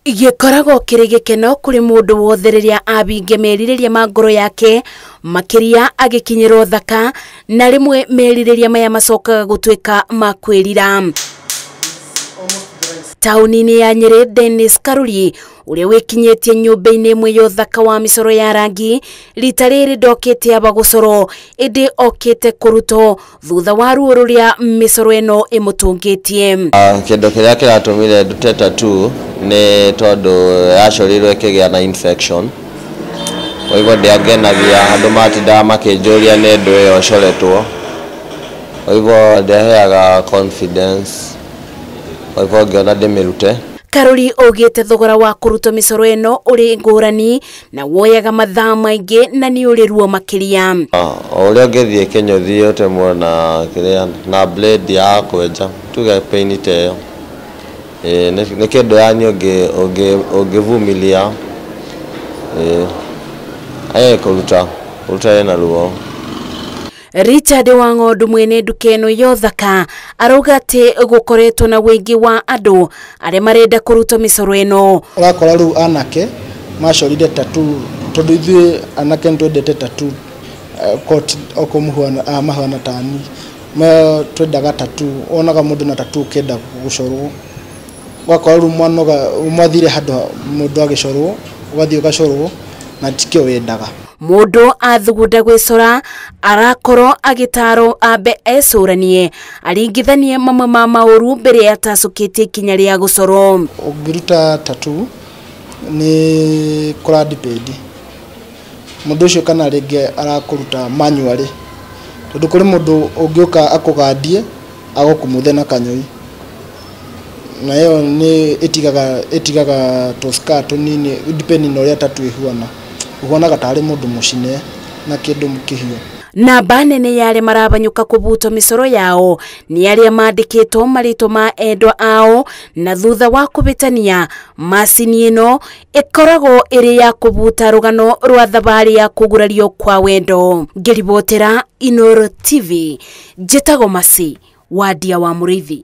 Gĩkoragwo kĩrĩ gĩkeno kũrĩ mũndũ wothe rĩrĩa abinge merirĩria ma ngoro yake, makĩria agĩkinyĩrwo thaka, na rĩmwe merirĩria maya macokaga gũtuĩka ma kwĩrira. Taũni-inĩ ya Nyĩrĩ, Dennis Karuri ũrĩa wĩkinyĩtie nyũmba-inĩ ĩmwe ya ũthaka wa mĩcoro ya rangi, rita rĩrĩ ndokĩte aba gũcorwo, ĩndĩ okĩte kũrutwo thutha wa ruo rũrĩa mĩcoro ĩno ĩmũtũngĩtie. Kĩndũ kĩrĩa kĩratũmire ndute tattoo nĩ tondũ yacorirwo ĩkĩgĩa na infection, kwa hivyo ndĩangenagia, andũ matindaga makĩnjũria nĩ ndũ ĩyo ĩcoretwo, kwa hivyo ndĩaheaga confidence, kwa hivyo ngĩona ndĩmĩrute. Karuri augĩte thogora wa kũrutwo mĩcoro ĩno ũrĩ ngũrani na woyaga mathaa maingĩ na nĩ ũrĩ ruo makĩria. O ũrĩa ũngĩthiĩ kĩnyũthi ũtemwo na kĩrĩa na blade ya kwenja tuge pain ta ĩyo, nĩ kĩndũ yani ũngĩvumilia, kũruta ĩna ruo. Richard Wang'ondu mwene nduka ĩno ya ũthaka arauga atĩ gũkoretwo na ũingĩ wa andũ arĩa marenda kũrutwo mĩcoro ĩno. Ũrakora rĩu anake macorire tattoo tondũ ithuĩ anake nĩtwendete tattoo, oko mahana tani twendaga tattoo, wonaga mũndũ na tattoo ũkĩenda gũcorwo, ũgakora rĩu mwanoga mwathire handũ mũndũ agĩcorwo, ũgathiĩ ũgacorwo na tikĩo wendaga. Mũndũ athugunda gwĩcora arakorwo agĩtarwo ambe ecũranie aringithanie mamwe ma maũru mbere atacũkĩtie ikinya rĩa gũcorwo. Ũngĩruta tattoo nĩ kũra depend mũndũ ũcio kana rĩngĩ arakũruta manually, tondũ kũrĩ mũndũ ũngĩũka akũgandie agũkumuthe na kanyũi, na ĩyo nĩ ĩtigaga tũscar tũnini depending na ũrĩa tattoo ĩhuana, ũhuanaga tarĩ mũndũ mũcine na kĩndũ kĩhiũ. Namba nene ya arĩa marabanyũka kũbutwo mĩcoro yao nĩ arĩa mandĩkĩtwo marĩtwa ma endwa ao, na thutha wa kũbĩtania macini ĩno ĩkoragwo ĩrĩ ya kũbuta rũgano rwa thabarĩ ya kũgurario kwa wendo. Ngĩribotera Inooro TV, njĩtagwo Mercy Wandia wa Mũrĩithi.